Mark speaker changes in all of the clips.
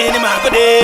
Speaker 1: Magode nemagode.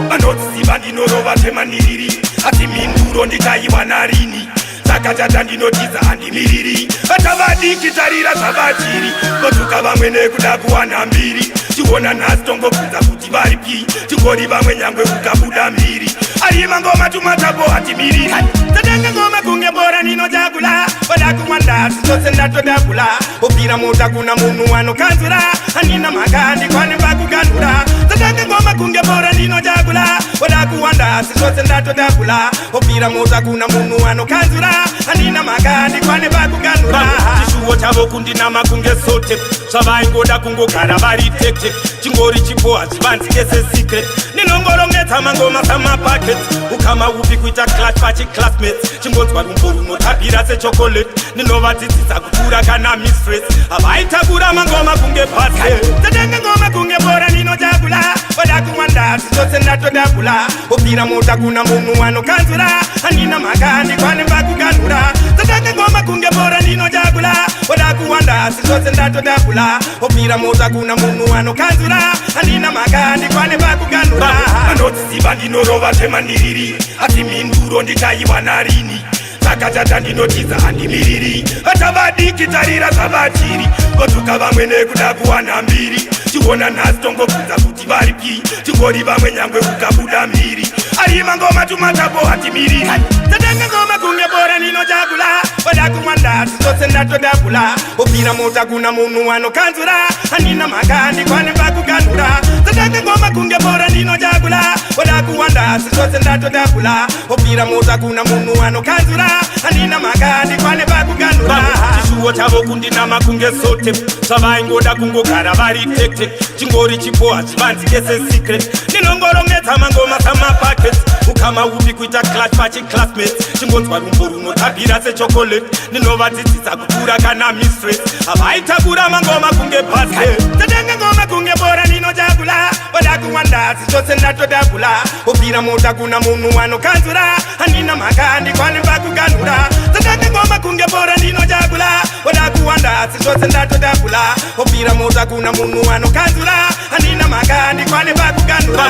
Speaker 2: Vanoziva ndinorova zvemaniriri, asi mhinduro ndichaiwana rini? Saka tata ndinotiza, handimiriri. Vata vadiki, tarira zvavachiri votuka vamwe nekuda kuwana mbiri. Chiona nhasi tongobvunza kuti varipi. Chingori vamwe nyangwe ukabuda mbiri. Ari mangoma tumatapo hatimiriri.
Speaker 1: Tatanga ngoma kunge bhora ninojakula. Oda kuwanda, zvose ndatodakula. Upira mota kuna munhu anokanzura. Handina mhaka, ndikwane pakuganhura. Tatanga ngoma kunge bhora ndinojakula. Oda kuwanda, zvose ndatodakula. Upira mota kuna munhu anokanzura. Handina mhaka, ndikwane pakuganhura.
Speaker 2: Chishuwo chavo kundinama kunge sote. Zvavaingoda kungogara vari tete. Chingori chipo, hazvivanzike sesecret. Ndinongorongedza mangoma samapakets. Ukama upi kuita clash pachiclassmates? Chingonzwa rumbo runotapira sechocolate. Ndinovadzidzisa kukura kana mistress. Havaitakura mangoma kunge basket.
Speaker 1: Tatanga ngoma kunge bhora ndinojakula. Oda kuwanda, zvose ndatodakula. Upira mota kuna munhu anokanzura. Handina mhaka, ndikwane pakuganhura. Tatanga ngoma kunge bhora ndinojakula. Oda kuwanda, zvose ndatodakula. Upira mota kuna munhu anokanzura. Handina mhaka, ndikwane pakuganhura.
Speaker 2: Vanoziva ndinorova zvemaniriri, asi mhinduro ndichaiwana rini? Saka tata ndinotiza, handimiriri. Vata vadiki, tarira zvavachiri votuka vamwe nekuda kuwana mbiri. Chiona nhasi tongobvunza kuti varipi. Chingori vamwe nyangwe ukabuda mbiri. Ari mangoma tumatapo hatimiriri.
Speaker 1: Tatanga ngoma kunge bhora ndinojakula. Oda kuwanda, zvose ndatodakula. Upira mota kuna munhu anokanzura. Handina mhaka, ndikwane pakuganhura. Tatanga ngoma kunge bhora ndinojakula. Oda kuwanda, zvose ndatodakula. Upira mota kuna munhu anokanzura. Handina mhaka, ndikwane pakuganhura.
Speaker 2: Chishuwo chavo kundinama kunge sote. Zvavaingoda kungogara vari tete. Chingori chipo, hazvivanzike sesecret. Ndinongorongedza mangoma samapakets. Ukama upi kuita clash pachiclassmates? Chingonzwa rumbo runotapira sechocolate. Ndinovadzidzisa kukura kana mistress. Havaitakura mangoma kunge basket.
Speaker 1: Tatanga ngoma kunge bhora ndinojakula. Oda kuwanda, zvose ndatodakula. Upira mota kuna munhu anokanzura. Handina mhaka, ndikwane pakuganhura. Tatanga ngoma kunge bhora ndinojakula. Oda kuwanda, zvose ndatodakula. Upira mota kuna munhu anokanzura. Handina mhaka, ndikwane pakuganhura.